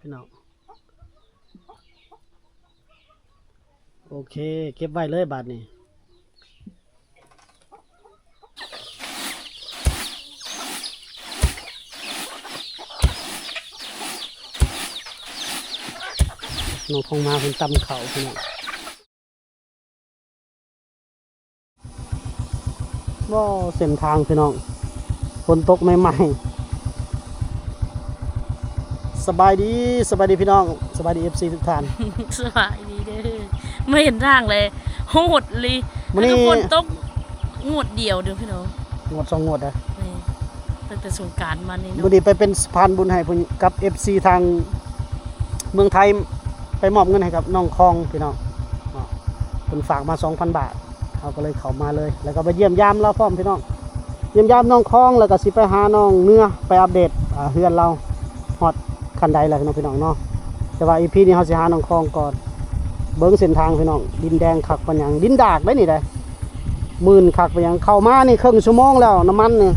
ພີ່ນ້ອງ. ໂອເຄ ເກັບໄວ້ເລີຍບາດນີ້. ນ້ອງຂອງມາເພິ່ນຕຳເຂົ້າພີ່ນ້ອງ. ໂອ້ ເສັ້ນທາງພີ່ນ້ອງ ຝົນຕົກໃໝ່ໆ. ສະບາຍດີ ສະບາຍດີພີ່ນ້ອງ ສະບາຍດີ ເອັຟຊີ ທຸກທ່ານ. ສະບາຍດີເດີ ມາເຫັນທາງແລ້ວ ໂຫດອີ່ຫຼີ. ມື້ນີ້ຝົນຕົກງວດດຽວເດີພີ່ນ້ອງ ງວດສອງງວດເດີ. ແມ່ນ ຕັ້ງແຕ່ສົງການມານີ້ເນາະ. ມື້ນີ້ໄປເປັນສະພານບຸນໃຫ້ເພິ່ນກັບ ເອັຟຊີ ທາງເມືອງໄທ ໄປມອບເງິນໃຫ້ກັບນ້ອງຄອງພີ່ນ້ອງເນາະ. ເພິ່ນຝາກມາສອງພັນບາດ ເຮົາກໍເລີຍເຂົ້າມາເລີຍ ແລ້ວກໍໄປຢ້ຽມຢາມລາວພ້ອມພີ່ນ້ອງ ຢ້ຽມຢາມນ້ອງຄອງ ແລ້ວກໍຊິໄປຫານ້ອງເໜືອ ໄປອັບເດດ ອ່າ ເຮືອນລາວຮອດຂັ້ນໃດແລ້ວເນາະ ພີ່ນ້ອງເນາະ. ແຕ່ວ່າ ອີ ພີ ນີ້ເຮົາຊິຫານ້ອງຄອງກ່ອນ. ເບິ່ງເສັ້ນທາງພີ່ນ້ອງ ດິນແດງຄັກປານຫຍັງ ດິນດາກເດ້ນີ້ເດ້. ມື່ນຄັກໄປຫຍັງ ເຂົ້າມານີ້ເຄິ່ງຊົ່ວໂມງແລ້ວ ນ້ຳມັນນີ້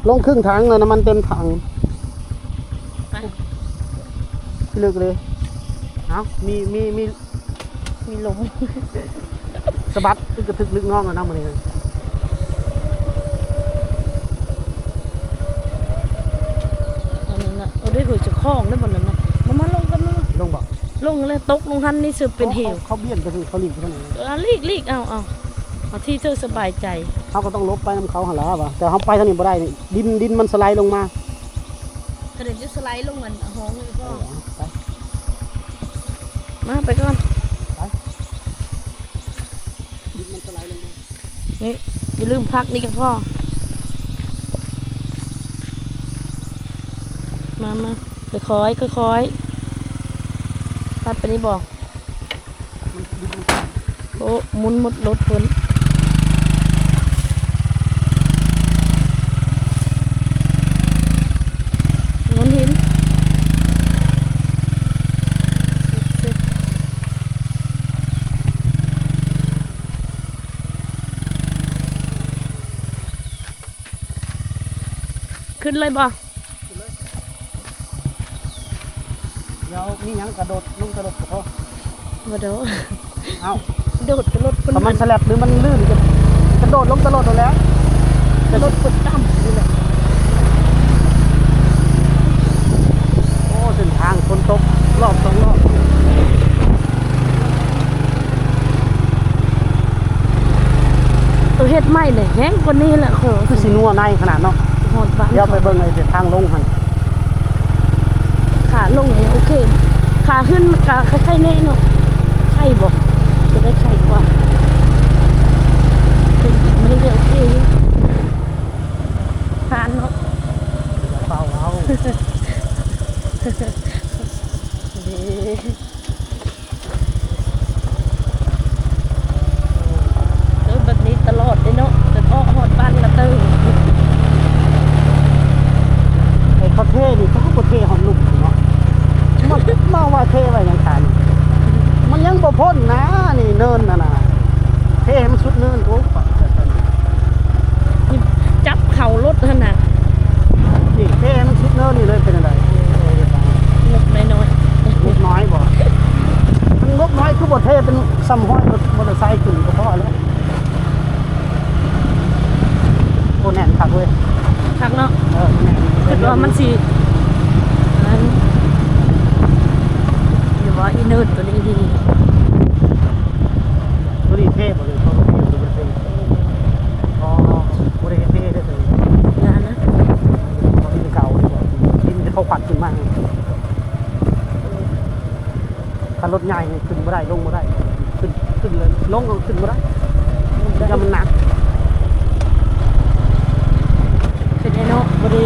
ລົງເຄິ່ງຖັງແລ້ວ ນ້ຳມັນເຕັມຖັງ. ໄປ ເລິກເລີຍ. ເອົ້າ ມີ ມີ ມີ ມີລົມ ສະບັດ ອຶກກະທຶກລຶກນ້ອງແລ້ວນະມື້ນີ້. ອັນນັ້ນນະ ເອົາໄດ້ ເຮີຍ ຈະຄອງໄດ້ບໍ່ນັ້ນນະ. ມາ ມາລົງກັນມາ ລົງບໍ່? ລົງແລ້ວຕົກລົງຫັ້ນນີ້ ເສືອເປັນເຫວ. ເຂົາ ເຂົາ ເຂົາບຽນໄປ ເຂົາຫຼີກໄປທາງໃດ? ເອີ ຫຼີກ ຫຼີກ ເອົາ ເອົາ ເອົາທີ່ເທີສະບາຍໃຈ. ເຮົາກໍຕ້ອງຫຼົບໄປນຳເຂົາຫັ້ນລະວ່າ ແຕ່ເຮົາໄປທາງນີ້ບໍ່ໄດ້ ດິນ ດິນມັນສະໄລລົງມາ. ກະເດັນຈະສະໄລລົງອັນຫ້ອງນີ້ບໍ່? ເອີ ໄປ ມາ ໄປກ່ອນ ໄປ. ດິນມັນສະໄລລົງມາ. ນີ້ ຢ່າລືມພັກນີ້ກໍພໍ. ມາ ມາ ຄ່ອຍໆ ຄ່ອຍໆ ຕັດໄປນີ້ບໍ່? ໂອ້ ໝຸນໝົດລົດເພິ່ນ ໂຍນຫີນ. ຂຶ້ນເລີຍບໍ່? ດຽວມີຫຍັງກະໂດດລົງແຕ່ລົດກໍພໍ. ບໍ່ໂດດ. ເອົ້າ ໂດດແຕ່ລົດເພິ່ນ ຖ້າມັນສະແລັບຫຼືມັນລື່ນ ກະ ກະໂດດລົງແຕ່ລົດຫັ້ນແຫຼະ. ແຕ່ລົດເພິ່ນຕ່ຳນີ້ແຫຼະ. ໂອ້ ເສັ້ນທາງຝົນຕົກລອບສອງລອບ. ໂຕເຮັດໃໝ່ນີ້ແຮງກວ່ານີ້ແຫຼະ. ໂອ້ ຄືຊິນົວໃນຂະໜາດເນາະ. ຮອດບ້ານ ດຽວໄປເບິ່ງໄອ້ເສັ້ນທາງລົງຫັ້ນ. ຂາລົງນີ້ໂອເຄ ຂາຂຶ້ນກະໄຄໆແນ່ເນາະ. ໄຄບໍ່ ຈະໄດ້ໄຄກວ່າ ຂຶ້ນໄດ້ໂອເຄຢູ່. ຜ່ານເນາະ ເຝົ້າເອົາ ເດ້. ເອີ ແບບນີ້ຕະຫຼອດເດ້ເນາະ ຈົນເອາະຮອດບ້ານລະເຕີ. ໄອ້ເຂົາເທນີ້ ເຂົາກໍບໍ່ເທຮອດລຸ່ມເນາະ. ມາ ມາວ່າເທໄວ້ຫຍັງຊະ ມັນຍັງບໍ່ພົ້ນນະ ນີ້ເນີນຫັ້ນນະ ເທໃຫ້ມັນສຸດເນີນ. ໂອ້ ຈັບເຂົ້າລົດຫັ້ນນະ ນີ້ເທໃຫ້ມັນສຸດເນີນນີ້ເລີຍ ເປັນຈັ່ງໃດ? ງົບນ້ອຍໆ ງົບນ້ອຍບໍ່? ມັນງົບນ້ອຍ ຄືບໍ່ເທເປັນຊ່ຳຫ້ອຍລົດມໍເຕີໄຊຂຶ້ນກໍພໍແລ້ວ. ໂອ້ ແໜ້ນຄັກເວີຍ ຄັກເນາະ. ເອີ ແໜ້ນ ຄິດວ່າມັນຊິ ອັນ ຫຼືວ່າອີເນີດໂຕນີ້ດີ ໂຕນີ້ເທບໍ່ເລີຍ ເພາະວ່າເທບໍ່ໄດ້ເທ. ອໍ ບໍ່ໄດ້ເທເດີໂຕນີ້ ຢ່ານະ ເພາະດິນເກົ່າ ດິນທີ່ເຂົາຂວັດຂຶ້ນມາ. ຄັນລົດໃຫຍ່ນີ້ຂຶ້ນບໍ່ໄດ້ ລົງບໍ່ໄດ້ ຂຶ້ນ ຂຶ້ນເລີຍ ລົງກໍຂຶ້ນບໍ່ໄດ້ ຢ້ານມັນໜັກ. ເປັນໄດເນາະ ບໍ່ໄດ້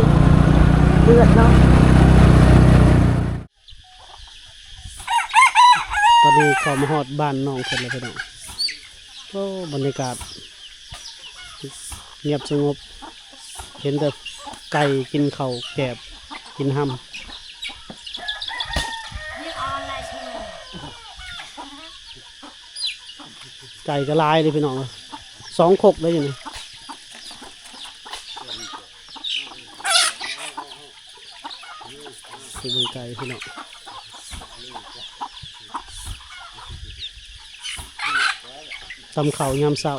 ເລືອດເນາະ. ຕອນນີ້ເຂົ້າມາຮອດບ້ານນ້ອງເພິ່ນແລ້ວພີ່ນ້ອງ. ໂອ້ ບັນຍາກາດງຽບສະຫງົບ ເຫັນແຕ່ໄກ່ກິນເຂົ້າແກບ ກິນຮຳ ໄກ່ກໍຫຼາຍເດ້ພີ່ນ້ອງເອີຍ ສອງຄົກເດ້ຢູ່ນີ້. ເບິ່ງໄກ່ພີ່ນ້ອງ ຕຳເຂົ້າຍາມເຊົ້າ.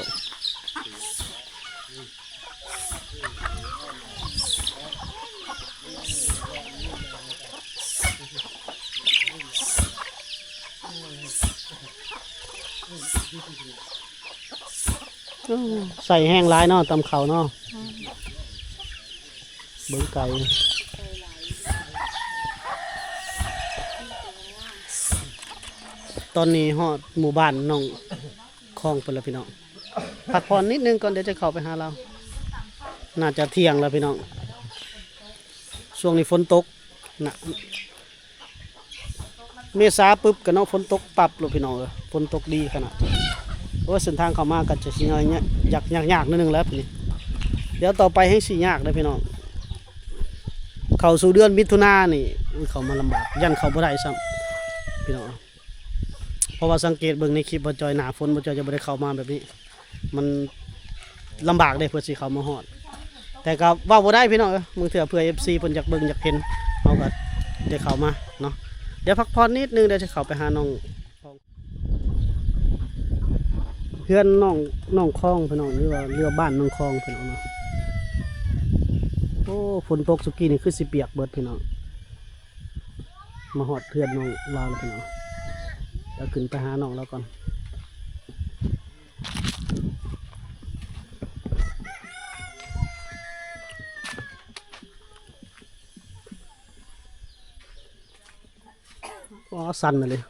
ໂອ້ ໃສ່ແຮງຫຼາຍເນາະ ຕຳເຂົ້າເນາະ. ອືມ ເບິ່ງໄກ່ ຕອນນີ້ຮອດໝູ່ບ້ານໜອງຄອງພຸ້ນລະພີ່ນ້ອງ. ພັກຜ່ອນນິດໜຶ່ງກ່ອນ ດຽວຈະເຂົ້າໄປຫາລາວ. ໜ້າຈະທ່ຽງແລ້ວພີ່ນ້ອງ. ຊ່ວງນີ້ຝົນຕົກນະ ເມສາປຶບກະເນາະ ຝົນຕົກປັບໂລດພີ່ນ້ອງເອີຍ. ຝົນຕົກດີຂະໜາດ. ໂອ້ຍ ເສັ້ນທາງເຂົ້າມາກະຈະຊິຍາກ ຍາກ ຍາກໜ້ອຍໜຶ່ງແຫຼະນີ້. ດຽວຕໍ່ໄປແຮ່ງຊິຍາກເດີພີ່ນ້ອງ. ເຂົ້າສູ່ເດືອນມິຖຸນານີ້ ໂອ້ຍ ເຂົ້າມາລຳບາກ ຢ້ານເຂົ້າບໍ່ໄດ້ຊ້ຳພີ່ນ້ອງ. ເພາະວ່າສັງເກດເບິ່ງໃນຄລິບບ່າວຈ່ອຍ ໜ້າຝົນບ່າວຈ່ອຍຈະບໍ່ໄດ້ເຂົ້າມາແບບນີ້ ມັນລຳບາກເດ້ ເພື່ອຊິເຂົ້າມາຮອດ. ແຕ່ກະເວົ້າບໍ່ໄດ້ພີ່ນ້ອງເອີຍ ບາງເທື່ອເພື່ອເອັຟຊີເພິ່ນຢາກເບິ່ງຢາກເຫັນ ເຮົາກະໄດ້ເຂົ້າມາເນາະ. ດຽວພັກຜ່ອນນິດໜຶ່ງ ດຽວຈະເຂົ້າໄປຫານ້ອງ ເຮືອນນ້ອງ ນ້ອງຄອງພີ່ນ້ອງ ຫຼືວ່າ ຫຼືວ່າບ້ານນ້ອງຄອງພີ່ນ້ອງເນາະ. ໂອ້ ຝົນຕົກສຸກີ້ນີ້ຄືຊິປຽກເບິດພີ່ນ້ອງ. ມາຮອດເຮືອນນ້ອງລາວແລ້ວພີ່ນ້ອງ. ດຽວຂຶ້ນໄປຫານ້ອງລາວກ່ອນ. ອໍ ສັ່ນມາເລີຍ.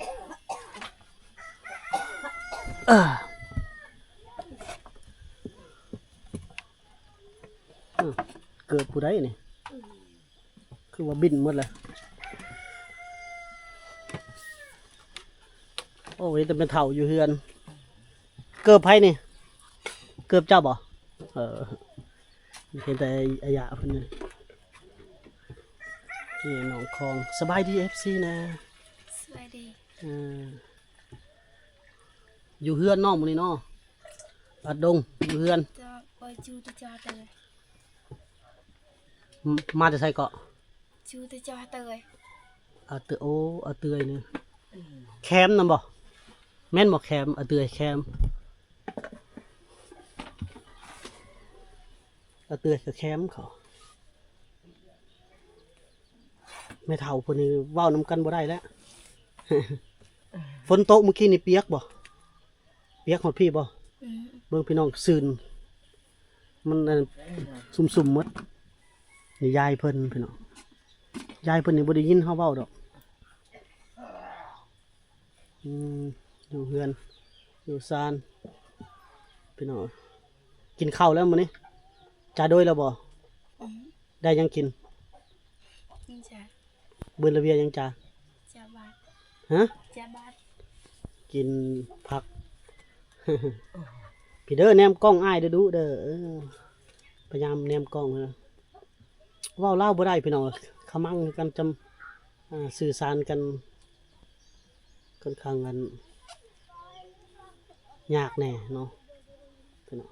ເກີບຜູ້ໃດນີ້? ຄືວ່າບິນໝົດແລ້ວ. ໂອ້ ເຫັນແຕ່ແມ່ເຖົ້າຢູ່ເຮືອນ. ເກີບໃຜນີ້? ເກີບເຈົ້າບໍ່? ເອີ ເຫັນແຕ່ອາຍະເພິ່ນນີ້. ນີ້ນ້ອງຄອງ. ສະບາຍດີເອັຟຊີນະ. ສະບາຍດີ. ເອີ ຢູ່ເຮືອນນ້ອງມື້ນີ້ເນາະ. ອັດດົງ ຢູ່ເຮືອນ. ເຈົ້າ ຂ້ອຍຢູ່ແຕ່ຈາເຕີຍ. ມ- ມາແຕ່ໃສເກາະ? ຢູ່ແຕ່ຈາເຕີຍ. ອາເຕີຍ ໂອ້ ອາເຕີຍນີ້ ແຄມນຳບໍ່? ແມ່ນບໍ່ແຄມ? ອາເຕີຍແຄມ ອາເຕີຍກະແຄມເຂົາ. ແມ່ເຖົ້າຜູ້ນີ້ເວົ້ານຳກັນບໍ່ໄດ້ແລ້ວ. ຝົນຕົກມື້ກີ້ນີ້ປຽກບໍ່? ປຽກຮອດພີ້ບໍ່? ອືມ ເບິ່ງພີ່ນ້ອງ ຊື່ນ ມັນ ອັນ ຊຸ່ມໆໝົດ. ນີ້ຍາຍເພິ່ນພີ່ນ້ອງ ຍາຍເພິ່ນນີ້ບໍ່ໄດ້ຍິນເຮົາເວົ້າດອກ. ອືມ ຢູ່ເຮືອນຢູ່ຊານພີ່ນ້ອງ. ກິນເຂົ້າແລ້ວມື້ນີ້? ຈາໂດຍແລ້ວບໍ່? ອືມ ໄດ້ຫຍັງກິນ? ກິນຈາ ເບິ່ງລະເວຍຍັງຈາ? ຈາບາດ. ຮະ? ຈາບາດ. ກິນຜັກ. ພີ່ເດີ ແນມກ້ອງອ້າຍດຸໆເດີ. ເອີ ພະຍາຍາມແນມກ້ອງເດີ. ເວົ້າລາວບໍ່ໄດ້ພີ່ນ້ອງ ຂະມັງກັນຈຳ ອ່າ ສື່ສານກັນ ຂ້ອນຂ້າງອັນ ຍາກແດ່ເນາະ ພີ່ນ້ອງ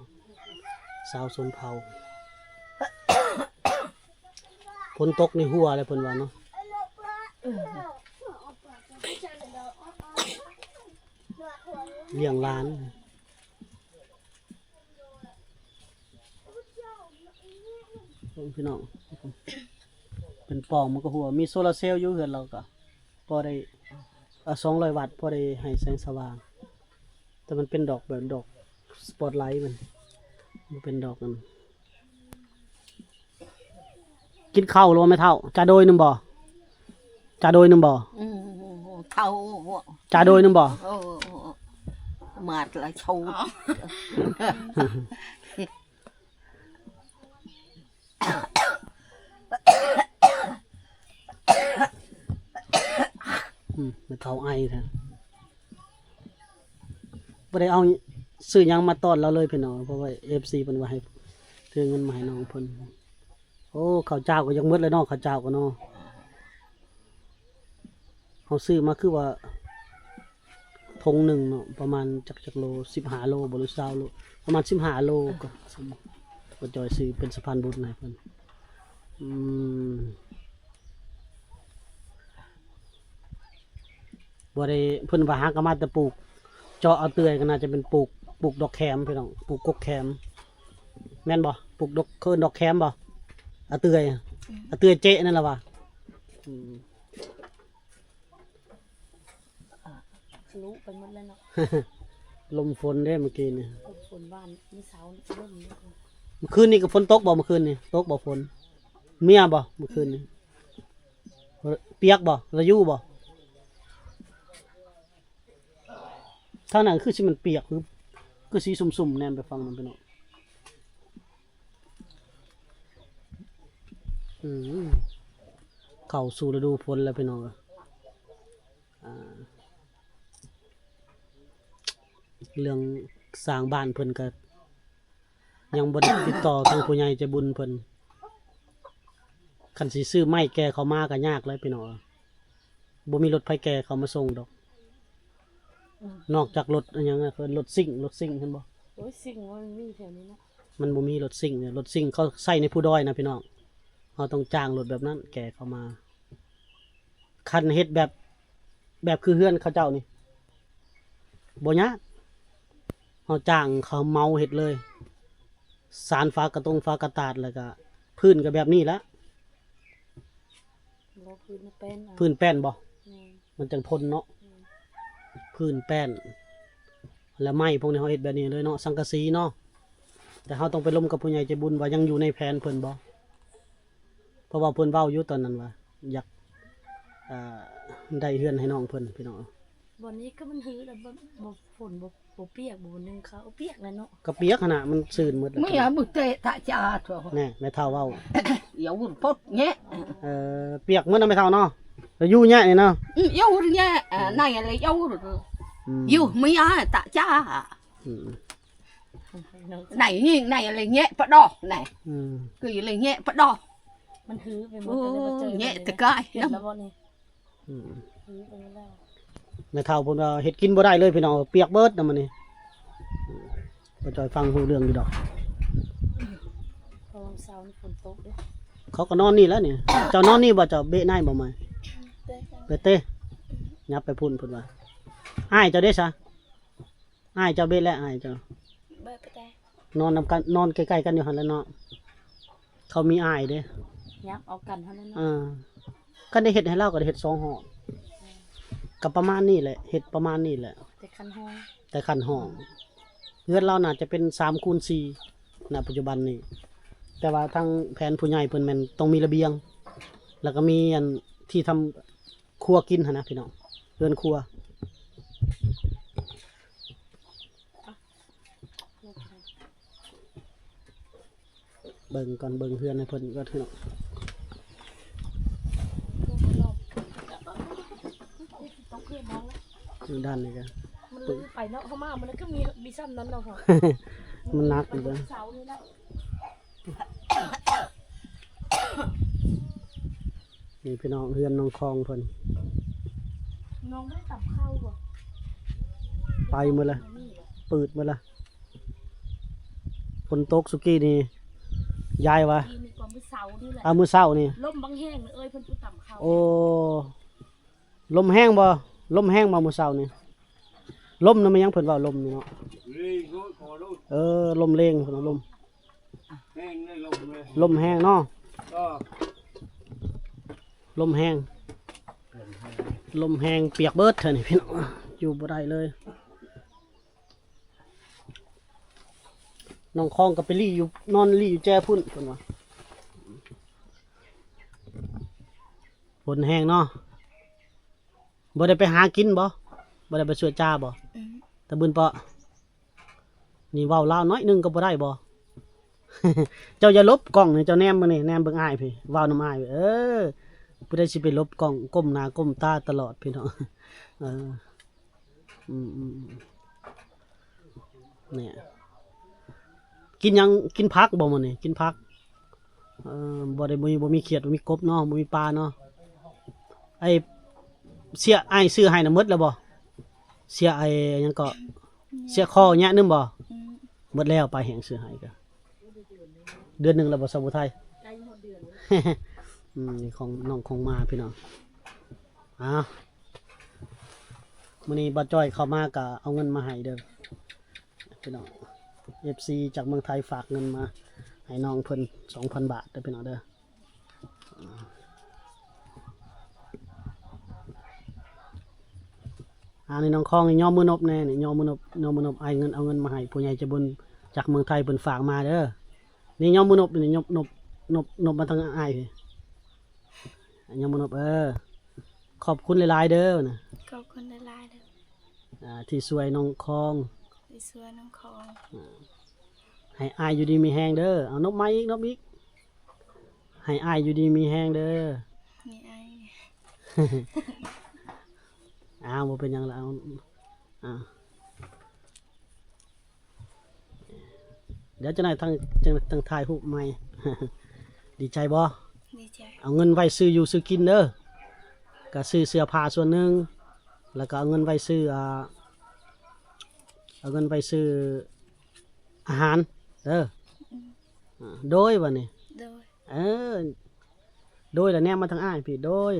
ຊາວຊົນເຜົ່າ. ຝົນຕົກນີ້ຮົ່ວແລ້ວເພິ່ນວ່າເນາະ. ລ້ຽງຫຼານ. ເບິ່ງພີ່ນ້ອງ ເປັນປ່ອງມັນກະຮົ່ວ. ມີໂຊລາເຊວຢູ່ເຮືອນລາວກະພໍໄດ້ ເອົາ ສອງຮ້ອຍວັດ ພໍໄດ້ໃຫ້ແສງສະຫວ່າງ. ແຕ່ມັນເປັນດອກແບບດອກສະປອດໄລ ມັນບໍ່ເປັນດອກອັນ. ກິນເຂົ້າແລ້ວບໍ່ແມ່ເຖົ້າ? ຈາໂດຍໜຶ່ງບໍ່? ຈາໂດຍໜຶ່ງບໍ່? ອືມ ເຖົ້າ ຈາໂດຍໜຶ່ງບໍ່? ເອີ ມາດລະໂຊດ. ອືມ ແມ່ເຖົ້າໄອແທ້. ບໍ່ໄດ້ເອົາຊື້ຫຍັງມາຕ້ອນລາວເລີຍພີ່ນ້ອງ ເພາະວ່າເອັຟຊີເພິ່ນວ່າໃຫ້ຖືເງິນມາໃຫ້ນ້ອງເພິ່ນ. ໂອ້ ເຂົ້າຈ້າວກະຢາກໝົດແລ້ວເນາະ ເຂົ້າຈ້າວກະເນາະ. ເຮົາຊື້ມາຄືວ່າຖົງໜຶ່ງເນາະ ປະມານຈັກ ຈັກໂລ ສິບຫ້າໂລບໍ່ ຫຼື ຊາວໂລ ປະມານສິບຫ້າໂລ. ກະ ກະຈອຍຊື້ເປັນສະພານບຸນໃຫ້ເພິ່ນ. ອືມ ບໍ່ໄດ້ ເພິ່ນວ່າຫາກໍມາແຕ່ປູກ ເຈາະເອົາເລື່ອຍ ກໍໜ້າຈະເປັນປູກ ປູກດອກແຂມພີ່ນ້ອງ ປູກກົກແຂມ ແມ່ນບໍ່? ປູກດອກ ເອີ້ນດອກແຂມບໍ່? ເອົາເລື່ອຍ ອືມ ເອົາເລື່ອຍເຈະນັ້ນລະວ່າ ອືມ ທະລຸໄປໝົດແລ້ວເນາະ ລົມຝົນເດ້ມື້ກີ້ນີ້ ລົມຝົນວານ ມື້ເຊົ້ານີ້ລົມຢູ່ ມື້ຄືນນີ້ກໍຝົນຕົກບໍ່? ມື້ຄືນນີ້ຕົກບໍ່ຝົນ? ເມຍບໍ່ມື້ຄືນນີ້? ປຽກບໍ່? ລະຢູ່ບໍ່? ທາງນັ້ນຄືຊິມັນປຽກ ຄື ຄືຊິຊຸ່ມໆ ແນມໄປຝັ່ງນັ້ນພີ່ນ້ອງ ອືມ ເຂົ້າສູ່ລະດູຝົນແລ້ວພີ່ນ້ອງເອີຍ ອ່າ ເລື່ອງສ້າງບ້ານເພິ່ນກໍ ຍັງບໍ່ໄດ້ຕິດຕໍ່ທາງຜູ້ໃຫຍ່ໃຈບຸນເພິ່ນ ຄັນຊິຊື້ໄມ້ແກ່ເຂົ້າມາກໍຍາກແຫຼະພີ່ນ້ອງ ບໍ່ມີລົດໃຜແກ່ເຂົ້າມາສົ່ງດອກ ອືມ ນອກຈາກລົດ ອີຫຍັງນະ ເອີ້ນລົດຊິງ ລົດຊິງເຫັນບໍ່? ໂອ້ຍ ຊິງມັນມີແຖວນີ້ເນາະ ມັນບໍ່ມີລົດຊິງ ລົດຊິງເຂົາໃຊ້ໃນພູດອຍນະພີ່ນ້ອງ ເຮົາຕ້ອງຈ້າງລົດແບບນັ້ນແກ່ເຂົ້າມາ ຄັນເຮັດແບບ ແບບຄືເຮືອນເຂົາເຈົ້ານີ້ ບໍ່ຍາກ ເຮົາຈ້າງເຂົາເໝົາເຮັດເລີຍ ສານຝາກະຕົງຝາກະຕາດ ແລ້ວກະພື້ນກໍແບບນີ້ລະ ບໍ່ ພື້ນແປ້ນເອົາ ພື້ນແປ້ນບໍ່? ແມ່ນ ມັນຈັ່ງທົນເນາະ ແມ່ນ ພື້ນແປ້ນ ແລ້ວໄມ້ພວກນີ້ເຮົາເຮັດແບບນີ້ເລີຍເນາະ ສັງກະສີເນາະ ແຕ່ເຮົາຕ້ອງໄປລົມກັບຜູ້ໃຫຍ່ໃຈບຸນວ່າຍັງຢູ່ໃນແຜນເພິ່ນບໍ່? ເພາະວ່າເພິ່ນເວົ້າຢູ່ຕອນນັ້ນວ່າ ຢາກ ອ່າ ໄດ້ເຮືອນໃຫ້ນ້ອງເພິ່ນພີ່ນ້ອງ ບ່ອນນີ້ກໍມັນຮືແລ້ວ ບໍ່ ບໍ່ ຝົນບໍ່ ບໍ່ປຽກ ບໍ່ໜຶ່ງເຂົ້າ ປຽກແລ້ວເນາະ ກໍປຽກຫັ້ນນະ ມັນຊື້ນໝົດແລ້ວ ເມື່ອມື້ເຕະຕະຈາດ ແນ່ ແມ່ເຖົ້າເວົ້າ ຢ່າວຸ່ນປົດແຍະ ເອີ ປຽກໝົດເນາະແມ່ເຖົ້າເນາະ ແລ້ວຢູ່ແຍະນີ້ເນາະ ອືມ ຢູ່ແຍະ ອືມ ໃນລະຢູ່ ອືມ ຢູ່ເມື່ອຕະຈາ ອືມ ໃນນີ້ ໃນລະແຍະປະດໍ ໃນ ອືມ ຄືລະແຍະປະດໍ ມັນຮືໄປໝົດ ໂອ້ ແລ້ວ ແຍະແຕ່ກາຍ ເຫັນແລ້ວບໍ່ນີ້? ອືມ ອືມ ແມ່ເຖົ້າເພິ່ນວ່າເຮັດກິນບໍ່ໄດ້ເລີຍພີ່ນ້ອງ ປຽກເບິດນຳມື້ນີ້ ອືມ ປ້າຈ້ອຍຟັງຮູ້ເລື່ອງຢູ່ດອກ ຕອນເຊົ້ານີ້ຝົນຕົກເດ້ ເຂົາກໍນອນນີ້ແຫຼະນີ້ ເຈົ້ານອນນີ້ບໍ່? ເຈົ້າເບະໃນບໍ່? ມາ ເບະເຕ ຫຍັບໄປພຸ້ນ ເພິ່ນວ່າ ອ້າຍເຈົ້າເດ້ຊະ? ອ້າຍເຈົ້າເບະແຫຼະ ອ້າຍເຈົ້າ ເບະໄປແຕ່ ນອນນຳກັນ ນອນໃກ້ໆກັນຢູ່ຫັ້ນແຫຼະເນາະ ເຂົາມີອ້າຍເດ້ ຫຍັບເອົາກັນຫັ້ນແຫຼະເນາະ ເອີ ຄັນໄດ້ເຮັດໃຫ້ລາວກໍໄດ້ເຮັດສອງຫ້ອງ ກໍປະມານນີ້ແຫຼະ ເຮັດປະມານນີ້ແຫຼະ ແຕ່ຂັ້ນຫ້ອງ ແຕ່ຂັ້ນຫ້ອງ ເຮືອນລາວໜ້າຈະເປັນສາມຄູນສີ່ ນະປັດຈຸບັນນີ້ ແຕ່ວ່າທາງແຜນຜູ້ໃຫຍ່ເພິ່ນແມ່ນຕ້ອງມີລະບຽງ ແລ້ວກໍມີອັນທີ່ທຳ ຄົວກິນຫັ້ນນະພີ່ນ້ອງ ເຮືອນຄົວ ເບິ່ງກ່ອນ ເບິ່ງເຮືອນໃຫ້ເພິ່ນກ່ອນພີ່ນ້ອງ ດ້ານນີ້ກໍ ມັນເລີຍໄປເນາະ ເຮົາມາ ມັນກໍມີ ມີຊ່ຳນັ້ນເນາະ ມັນໜັກຢູ່ເດ້ ເສົານີ້ແຫຼະ. ນີ້ພີ່ນ້ອງ ເຮືອນນ້ອງຄອງເພິ່ນ ນ້ອງບໍ່ໄດ້ຕຳເຂົ້າບໍ່? ໄປໝົດລະ ອືມ ປືດໝົດລະ ຝົນຕົກສຸກີ້ນີ້ ຍາຍວ່າ ມື້ເຊົ້ານີ້ແຫຼະ ເອົາ ມື້ເຊົ້ານີ້ ລົມບັງແຮງເອີຍ ເພິ່ນບໍ່ຕຳເຂົ້າ ໂອ້ ລົມແຮງບໍ່? ລົມແຮງບໍ່ມື້ເຊົ້ານີ້? ລົມນະ ແມ່ນຫຍັງເພິ່ນເວົ້າລົມນີ້ເນາະ? ເອີ ລົມແຮງເພິ່ນວ່າ ລົມ ແຮງເລີຍ ລົມເລີຍ ລົມແຮງເນາະ ເອີ ລົມແຮງ ລົມແຮງ ລົມແຮງ ປຽກເບິດເທື່ອນີ້ພີ່ນ້ອງ ຢູ່ບໍ່ໄດ້ເລີຍ. ນ້ອງຄອງກໍໄປລີ້ຢູ່ ນອນລີ້ຢູ່ແຈພຸ້ນເພິ່ນວ່າ ຝົນແຮງເນາະ ບໍ່ໄດ້ໄປຫາກິນບໍ່? ບໍ່ໄດ້ໄປຊ່ວຍຈ້າບໍ່? ອືມ ຕະບຶນເປາະ ນີ້ເວົ້າລາວໜ້ອຍໜຶ່ງກໍບໍ່ໄດ້ບໍ່? ເຈົ້າຢ່າຫຼົບກ້ອງນີ້ ເຈົ້າແນມເບິ່ງນີ້ ແນມເບິ່ງອ້າຍພີ້ ເວົ້ານຳອ້າຍພີ້ ເອີ ຜູ້ໃດຊິໄປຫຼົບກ້ອງ ກົ້ມໜ້າກົ້ມຕາຕະຫຼອດພີ່ນ້ອງ ເອີ. ອືມໆໆ ນີ້ ກິນຫຍັງ? ກິນຜັກບໍ່ມື້ນີ້? ກິນຜັກ ເອີ ບໍ່ໄດ້ ບໍ່ມີ ບໍ່ມີຂຽດ ບໍ່ມີກົບເນາະ ບໍ່ມີປາເນາະ ໄອ້ເຊຍອ້າຍຊື້ໃຫ້ນະ ໝົດແລ້ວບໍ່? ເຊຍໄອ້ຫຍັງເກາະ? ເຊຍຄໍແຍະໜຶ່ງບໍ່? ອືມ ໝົດແລ້ວ ປາແຫງຊື້ໃຫ້ກະ ເດືອນໜຶ່ງແລ້ວບໍ່ ສາວຜູ້ໄທ? ໃກ້ຮອດເດືອນ ອືມ ນີ້ຂອງນ້ອງຂອງມາພີ່ນ້ອງ ອ້າວ. ມື້ນີ້ບ່າວຈ້ອຍເຂົ້າມາກໍເອົາເງິນມາໃຫ້ເດີພີ່ນ້ອງ. ເອັຟຊີຈາກເມືອງໄທຝາກເງິນມາໃຫ້ນ້ອງເພິ່ນສອງພັນບາດເດີພີ່ນ້ອງເດີ. ອາ ນີ້ນ້ອງຄອງນີ້ຍໍມືນົບແດ່ນີ້ ຍໍມືນົບ ຍໍມືນົບ ອ້າຍເງິນ ເອົາເງິນມາໃຫ້ ຜູ້ໃຫຍ່ໃຈບຸນຈາກເມືອງໄທເພິ່ນຝາກມາເດີ. ນີ້ຍໍມືນົບ ນີ້ນົບ ນົບ ນົບ ນົບມາທາງອ້າຍພີ້ ຍໍມືນົບ. ເອີ ຂອບຄຸນຫຼາຍໆເດີນະ. ຂອບຄຸນຫຼາຍໆເດີ ອ່າ ທີ່ຊ່ວຍນ້ອງຄອງ ທີ່ຊ່ວຍນ້ອງຄອງ. ອ່າ ໃຫ້ອ້າຍຢູ່ດີມີແຮງເດີ. ເອົານົບມາອີກ ນົບອີກ. ໃຫ້ອ້າຍຢູ່ດີມີແຮງເດີ. ມີອ້າຍ ອ້າວ ບໍ່ເປັນຫຍັງລະ. ເອົາ ອ່າ ດຽວຈັກໜ້ອຍທາງ ຈັ່ງ ຈັ່ງຖ່າຍຮູບໃໝ່. ດີໃຈບໍ່? ດີໃຈ. ເອົາເງິນໄວ້ຊື້ຢູ່ຊື້ກິນເດີ. ກະຊື້ເສື້ອຜ້າສ່ວນໜຶ່ງ ແລ້ວກະເອົາເງິນໄວ້ຊື້ ອ່າ ເອົາເງິນໄວ້ຊື້ອາຫານເດີ. ອືມ ອ່າ ໂດຍ ບາດນີ້ ໂດຍ. ເອີ ໂດຍ ລະແນມມາທາງອ້າຍພີ້ ໂດຍ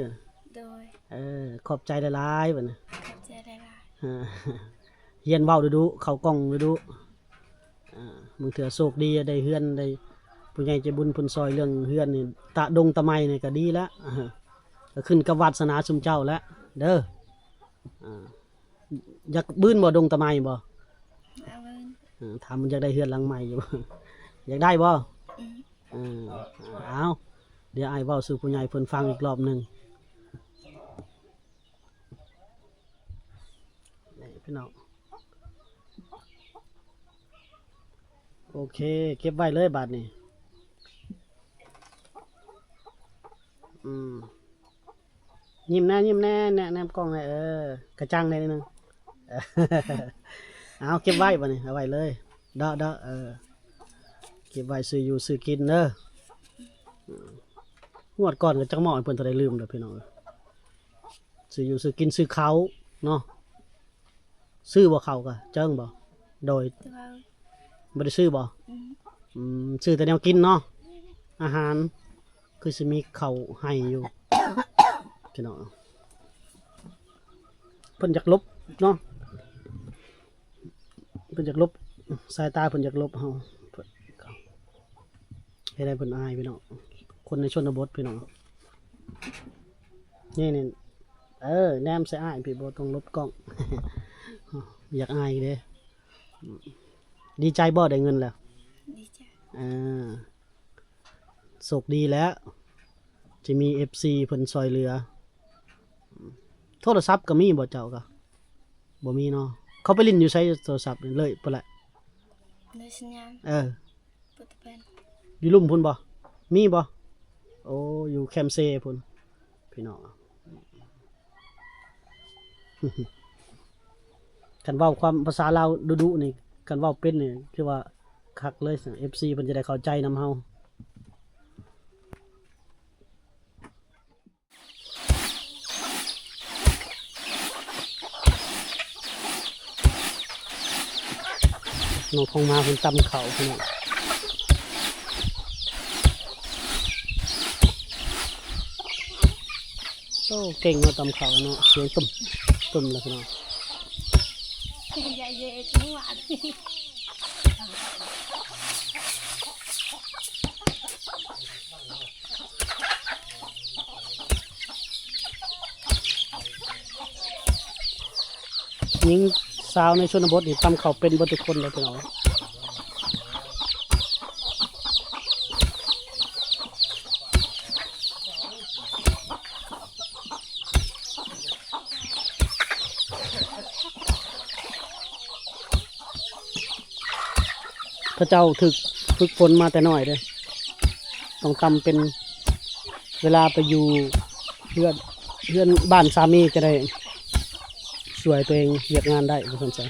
ໂດຍ. ເອີ ຂອບໃຈຫຼາຍໆ ບາດນີ້ ຂອບໃຈຫຼາຍໆ. ຮຽນເວົ້າດຸໆ ເຂົ້າກ້ອງດຸໆ. ອ່າ ບາງເທື່ອໂຊກດີໄດ້ເຮືອນ ໄດ້ຜູ້ໃຫຍ່ໃຈບຸນເພິ່ນຊ່ອຍເລື່ອງເຮືອນນີ້ ຕະດົງຕະໄໝນີ້ກໍດີແລ້ວ. ກໍຂຶ້ນກັບວາດສະໜາຊຸມເຈົ້າແຫຼະເດີ. ອ່າ ຢາກບືນບໍ່ ດົງຕະໄໝບໍ່? ເອີ ຖ້າມັນຢາກໄດ້ເຮືອນຫຼັງໃໝ່ຢູ່ ຢາກໄດ້ບໍ່? ອືມ ເອີ ເອົາ ດຽວອ້າຍເວົ້າສູ່ຜູ້ໃຫຍ່ເພິ່ນຟັງອີກລອບໜຶ່ງ. ນີ້ພີ່ນ້ອງ ໂອເຄ ເກັບໄວ້ເລີຍບາດນີ້. ອືມ ຍິ້ມແດ່ ຍິ້ມແດ່ ແນ ແນມກ້ອງແດ່ ເອີ ກະຈັງແດ່ໜຶ່ງ. ເອົາ ເກັບໄວ້ບາດນີ້ ເອົາໄວ້ເລີຍ ເດາະ ເດາະ ເອີ ເກັບໄວ້ຊື້ຢູ່ຊື້ກິນເດີ. ອືມ ງວດກ່ອນກໍຈັກມອບໃຫ້ເພິ່ນເທົ່າໃດລືມແລ້ວພີ່ນ້ອງເອີຍ. ຊື້ຢູ່ຊື້ກິນ ຊື້ເຂົ້າເນາະ. ຊື້ບໍ່ເຂົ້າກະເຈິງບໍ່? ໂດຍ ບໍ່ໄດ້ຊື້ບໍ່? ອືມ ອືມ ຊື້ແຕ່ແນວກິນເນາະ ອາຫານ ຄືຊິມີເຂົ້າໃຫ້ຢູ່ ພີ່ນ້ອງ. ເພິ່ນຢາກຫຼົບເນາະ ເພິ່ນຢາກຫຼົບ ສາຍຕາເພິ່ນຢາກຫຼົບເຮົາ. ເຮັດໃຫ້ເພິ່ນອາຍພີ່ນ້ອງ ຄົນໃນຊົນນະບົດພີ່ນ້ອງ. ນີ້ ນີ້ ເອີ ແນມໃສ່ອ້າຍພີ້ ບໍ່ຕ້ອງຫຼົບກ້ອງ ຢາກອາຍເດ້. ດີໃຈບໍ່ໄດ້ເງິນແລ້ວ? ດີໃຈ. ເອີ ໂຊກດີແລ້ວ ທີ່ມີເອັຟຊີເພິ່ນຊ່ອຍເຫຼືອ. ໂທລະສັບກໍມີບໍ່ເຈົ້າກໍ? ບໍ່ມີເນາະ. ເຂົາໄປຫຼິ້ນຢູ່ໃສໂທລະສັບນີ້? ເລີຍພຸ້ນແຫຼະ ເລີຍສັນຍານ. ເອີ ບໍ່ຕະແປນ ຢູ່ລຸ່ມພຸ້ນບໍ່? ມີບໍ່? ໂອ້ ຢູ່ແຄມເຊພຸ້ນ ພີ່ນ້ອງ. ຄັນເວົ້າຄວາມພາສາລາວດຸໆນີ້ ຄັນເວົ້າເປັນນີ້ ຖືວ່າຄັກເລີຍ ເອັຟຊີເພິ່ນຈະໄດ້ເຂົ້າໃຈນຳເຮົາ. ນ້ອງຂອງມາເພິ່ນຕຳເຂົ້າພີ່ນ້ອງ. ໂອ້ ເກັ່ງເນາະ ຕຳເຂົ້າເນາະ ສຽງຕຸ້ມ ຕຸ້ມເລີຍພີ່ນ້ອງ. ຍິງສາວໃນຊົນນະບົດນີ້ຕຳເຂົ້າເປັນເບິດທຸກຄົນເລີຍພີ່ນ້ອງ. ເຂົາເຈົ້າຖືກຝຶກຝົນມາແຕ່ນ້ອຍເດ້ ຕ້ອງຕຳເປັນ ເວລາໄປຢູ່ເຮືອນ ເຮືອນບ້ານສາມີຈະໄດ້ຊ່ວຍຕົວເອງວຽກງານໄດ້ ວ່າຊັ້ນຊະ.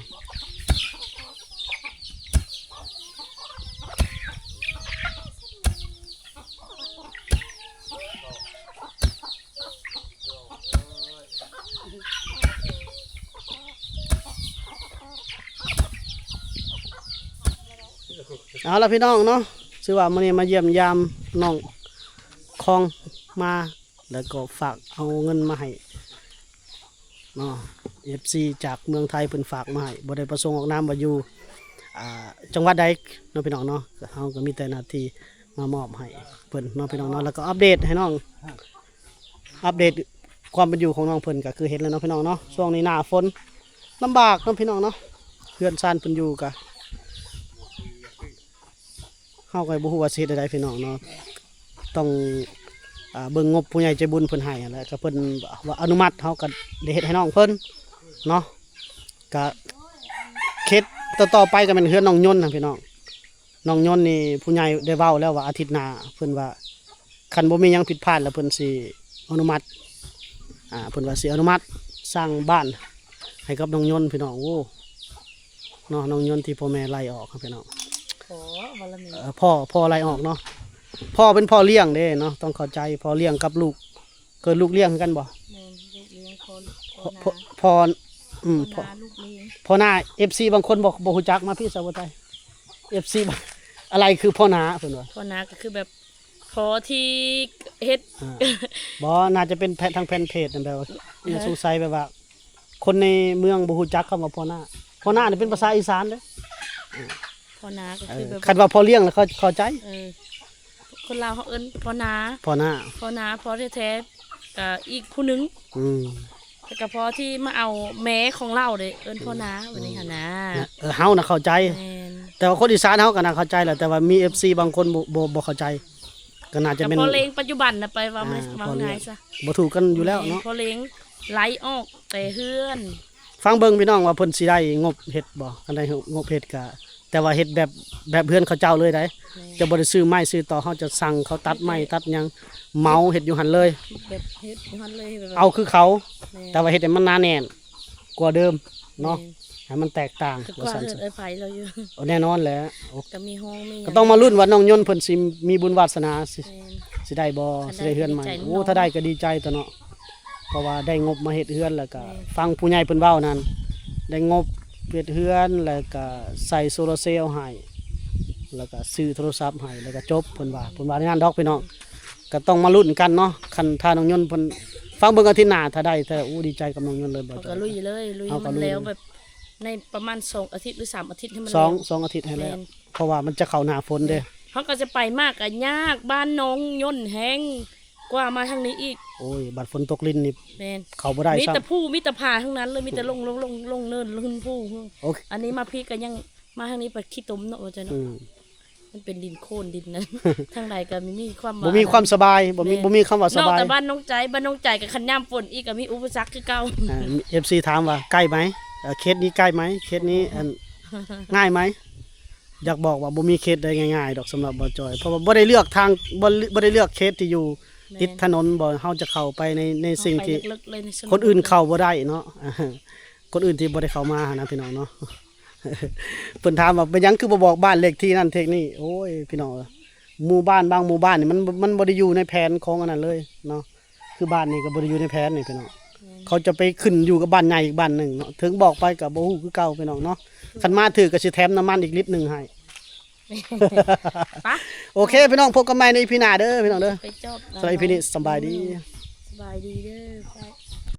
ເອົາລະພີ່ນ້ອງເນາະ ຖືວ່າມື້ນີ້ມາຢ້ຽມຢາມນ້ອງຄອງມາ ແລ້ວກໍຝາກເອົາເງິນມາໃຫ້ເນາະ. ເອັຟຊີຈາກເມືອງໄທເພິ່ນຝາກມາໃຫ້ ບໍ່ໄດ້ປະສົງອອກນາມວ່າຢູ່ ອ່າ ຈັງຫວັດໃດເນາະພີ່ນ້ອງເນາະ. ເຮົາກໍມີແຕ່ໜ້າທີ່ມາມອບໃຫ້ເພິ່ນເນາະພີ່ນ້ອງເນາະ ແລ້ວກໍອັບເດດໃຫ້ນ້ອງ ອັບເດດຄວາມເປັນຢູ່ຂອງນ້ອງເພິ່ນ ກໍຄືເຫັນແລ້ວເນາະພີ່ນ້ອງເນາະ. ຊ່ວງນີ້ໜ້າຝົນລຳບາກເນາະພີ່ນ້ອງເນາະ ເຮືອນຊານເພິ່ນຢູ່ກໍ ເຮົາກໍບໍ່ຮູ້ວ່າຊິເຮັດແນວໃດພີ່ນ້ອງເນາະ ຕ້ອງ ອ່າ ເບິ່ງງົບຜູ້ໃຫຍ່ໃຈບຸນເພິ່ນໃຫ້ຫັ້ນແຫຼະ ກໍເພິ່ນວ່າອະນຸມັດ ເຮົາກໍໄດ້ເຮັດໃຫ້ນ້ອງເພິ່ນເນາະ. ກະເຂດຕໍ່ໆໄປກໍແມ່ນເຮືອນນ້ອງຍົນນະພີ່ນ້ອງ. ນ້ອງຍົນນີ້ຜູ້ໃຫຍ່ໄດ້ເວົ້າແລ້ວວ່າອາທິດໜ້າ ເພິ່ນວ່າຄັນບໍ່ມີຫຍັງຜິດພາດແລ້ວເພິ່ນຊິອະນຸມັດ ອ່າ ເພິ່ນວ່າຊິອະນຸມັດສ້າງບ້ານໃຫ້ກັບນ້ອງຍົນພີ່ນ້ອງ. ໂອ້ ເນາະ ນ້ອງຍົນທີ່ພໍ່ແມ່ໄລ່ອອກພີ່ນ້ອງ ພໍ່ ເອີ ພໍ່ ພໍ່ໄລ່ອອກເນາະ. ພໍ່ເປັນພໍ່ລ້ຽງເດ້ເນາະ ຕ້ອງເຂົ້າໃຈ ພໍ່ລ້ຽງກັບລູກ ເກີດລູກລ້ຽງຄືກັນບໍ່? ແມ່ນ ລູກລ້ຽງ ພໍ່ ພໍ່ ພໍ່ ນາ ພໍ່ ອືມ ພໍ່ນາ ພໍ່ ລູກລ້ຽງ ພໍ່ນາ. ເອັຟຊີບາງຄົນບໍ່ ບໍ່ຮູ້ຈັກ ມາພີ້ສາວບໍ່ໄຕ ເອັຟຊີ ອາໄລຄືພໍ່ນາເພິ່ນວ່າ ພໍ່ນາກໍຄືແບບພໍ່ທີ່ເຮັດ ອ່າ ບໍ່ ໜ້າຈະເປັນແພນ ທາງແຟນເພຈນັ້ນແບບວ່າ ເອີ ສົງໄສແບບວ່າ ຄົນໃນເມືອງບໍ່ຮູ້ຈັກຄຳວ່າພໍ່ນາ. ພໍ່ນານີ້ເປັນພາສາອີສານເດ້. ພໍ່ນາກໍຄືແບບ ເອີ ຄັນວ່າພໍ່ລ້ຽງແລ້ວເຂົາ ເຂົ້າໃຈ. ເອີ ຄົນລາວເຮົາເອີ້ນພໍ່ນາ ພໍ່ນາ ພໍ່ນາ ພໍ່ແທ້ໆ ກໍອີກຜູ້ໜຶ່ງ. ອືມ ແລ້ວກໍພໍ່ທີ່ມາເອົາແມ່ຂອງລາວເດ້ ເອີ້ນພໍ່ນາ ອືມ ແບບນີ້ຫັ້ນນະ. ເອີ ເຮົານະເຂົ້າໃຈ. ແມ່ນ ແຕ່ວ່າຄົນອີສານເຮົາກໍໜ້າເຂົ້າໃຈແຫຼະ ແຕ່ວ່າມີເອັຟຊີບາງຄົນບໍ່ ບໍ່ ບໍ່ເຂົ້າໃຈ. ກໍໜ້າຈະແມ່ນ ກໍພໍ່ເລັງປັດຈຸບັນນະ ໄປເວົ້າ ອ່າ ເວົ້າງ່າຍຊະ ບໍ່ຖືກກັນຢູ່ແລ້ວເນາະ. ແມ່ນ ພໍ່ເລັງໄລ່ອອກແຕ່ເຮືອນ. ຟັງເບິ່ງພີ່ນ້ອງວ່າເພິ່ນຊິໄດ້ງົບເຮັດບໍ່ ຄັນໄດ້ງົບເຮັດກະ ແຕ່ວ່າເຮັດແບບ ແບບເຮືອນເຂົາເຈົ້າເລີຍໃດ໋. ແມ່ນ ຈະບໍ່ໄດ້ຊື້ໄມ້ຊື້ຕໍ ເຮົາຈະສັ່ງເຂົາຕັດໄມ້ຕັດຫຍັງ ເໝົາເຮັດຢູ່ຫັ້ນເລີຍ ແບບເຮັດຢູ່ຫັ້ນເລີຍ ແບບ ເອົາຄືເຂົາ. ແມ່ນ ແຕ່ວ່າເຮັດໃຫ້ມັນໜາແໜ້ນກວ່າເດີມເນາະ. ແມ່ນ ໃຫ້ມັນແຕກຕ່າງ ຄືວ່າຊັ້ນ ເຮືອນອ້າຍໄພລາວຢູ່. ໂອ້ ແນ່ນອນແຫຼະ. ໂອ້ ກໍມີຫ້ອງມີຫຍັງ ກໍຕ້ອງມາລຸ້ນວ່ານ້ອງຍົນເພິ່ນຊິມີບຸນວາສະໜາ ຊິ ແມ່ນ ຊິໄດ້ບໍ່ ຊິໄດ້ເຮືອນໃໝ່. ໂອ້ ຖ້າໄດ້ກໍດີໃຈຕົວະເນາະ ເພາະວ່າໄດ້ງົບມາເຮັດເຮືອນ ແລ້ວກໍ ແມ່ນ ຟັງຜູ້ໃຫຍ່ເພິ່ນເວົ້ານັ້ນ ໄດ້ງົບເຮັດເຮືອນ ແລ້ວກໍໃສ່ໂຊລາເຊວໃຫ້ ແລ້ວກໍຊື້ໂທລະສັບໃຫ້ ແລ້ວກໍຈົບ ເພິ່ນວ່າ ເພິ່ນວ່າແນວນັ້ນດອກພີ່ນ້ອງ. ກໍຕ້ອງມາລຸ້ນກັນເນາະ ຄັນຖ້ານ້ອງຍົນເພິ່ນ ຟັງເບິ່ງອາທິດໜ້າ ຖ້າໄດ້ ຖ້າ ໂອ້ ດີໃຈກັບນ້ອງຍົນເລີຍ ບໍ່ ເຮົາກໍລຸຍເລີຍ ລຸຍໃຫ້ມັນແລ້ວ ແບບໃນປະມານສອງອາທິດ ຫຼື ສາມອາທິດໃຫ້ມັນ ສອງ ແລ້ວ ສອງອາທິດໃຫ້ແລ້ວ. ແມ່ນ ເພາະວ່າມັນຈະເຂົ້າໜ້າຝົນເດ້. ແມ່ນ ເຮົາກໍຈະໄປມາກກໍຍາກ ບ້ານໜອງຍົນແຮງກວ່າມາທາງນີ້ອີກ. ໂອ້ຍ ບັດຝົນຕົກລິນນີ້ ແມ່ນ ເຂົ້າບໍ່ໄດ້ ມີແຕ່ພູ ມີແຕ່ຜາທັງນັ້ນເລີຍ ມີແຕ່ລົງ ລົງ ລົງ ລົງເນີນຂຶ້ນພູ. ໂອ້ ອັນນີ້ມາພີ້ກໍຍັງ ມາທາງນີ້ໄປຂີ້ຕົມເນາະ ວ່າຊັ້ນເນາະ. ອືມ ມັນເປັນດິນໂຄນດິນນັ້ນ ທາງໃດກໍມີຄວາມ ບໍ່ມີຄວາມສະບາຍ ບໍ່ມີ ແມ່ນ ບໍ່ມີຄຳວ່າສະບາຍ. ນອກແຕ່ບ້ານໜອງໃຈ ບ້ານໜອງໃຈກໍຄັນຍາມຝົນອີກກໍມີອຸປະສັກຄືເກົ່າ. ອ່າ ເອັຟຊີ ຖາມວ່າໃກ້ໄໝ? ເອີ ເຂດນີ້ໃກ້ໄໝ? ເຂດນີ້ ອັນ ງ່າຍໄໝ? ຢາກບອກວ່າບໍ່ມີເຂດໃດງ່າຍໆດອກສຳລັບບ່າວຈອຍ ເພາະວ່າບໍ່ໄດ້ເລືອກທາງ ບໍ່ ບໍ່ໄດ້ເລືອກເຂດທີ່ຢູ່ ແມ່ນ ຕິດຖະໜົນ ບໍ່ ເຮົາຈະເຂົ້າໄປໃນ ໃນສິ່ງທີ່ ເຮົາໄປເລິກໆເລີຍ ໃນຊົນນະບົດ ຄົນອື່ນເຂົ້າບໍ່ໄດ້ເນາະ ຄົນອື່ນທີ່ບໍ່ໄດ້ເຂົ້າມາຫັ້ນນະ ພີ່ນ້ອງເນາະ. ເພິ່ນຖາມວ່າເປັນຫຍັງຄືບໍ່ບອກບ້ານເລກທີ່ນັ້ນເລກນີ້. ໂອ້ຍ ພີ່ນ້ອງເອີຍ ໝູ່ບ້ານບາງໝູ່ບ້ານນີ້ ມັນ ມັນບໍ່ໄດ້ຢູ່ໃນແຜນຂອງອັນນັ້ນເລີຍເນາະ. ຄືບ້ານນີ້ກໍບໍ່ໄດ້ຢູ່ໃນແຜນນີ້ພີ່ນ້ອງ ແມ່ນ ເຂົາຈະໄປຂຶ້ນຢູ່ກັບບ້ານໃຫຍ່ອີກບ້ານໜຶ່ງເນາະ. ເຖິງບອກໄປກໍບໍ່ຮູ້ຄືເກົ່າພີ່ນ້ອງເນາະ. ຄັນມາຖືກກໍຊິແຖມນ້ຳມັນອີກລິດໜຶ່ງໃຫ້. ປະ ໂອເຄພີ່ນ້ອງ ພົບກັນໃໝ່ໃນອີພີໜ້າເດີພີ່ນ້ອງເດີ. ໄປຈອບ ສຳລັບອີພີນີ້ສະບາຍດີ ສະບາຍດີເດີ.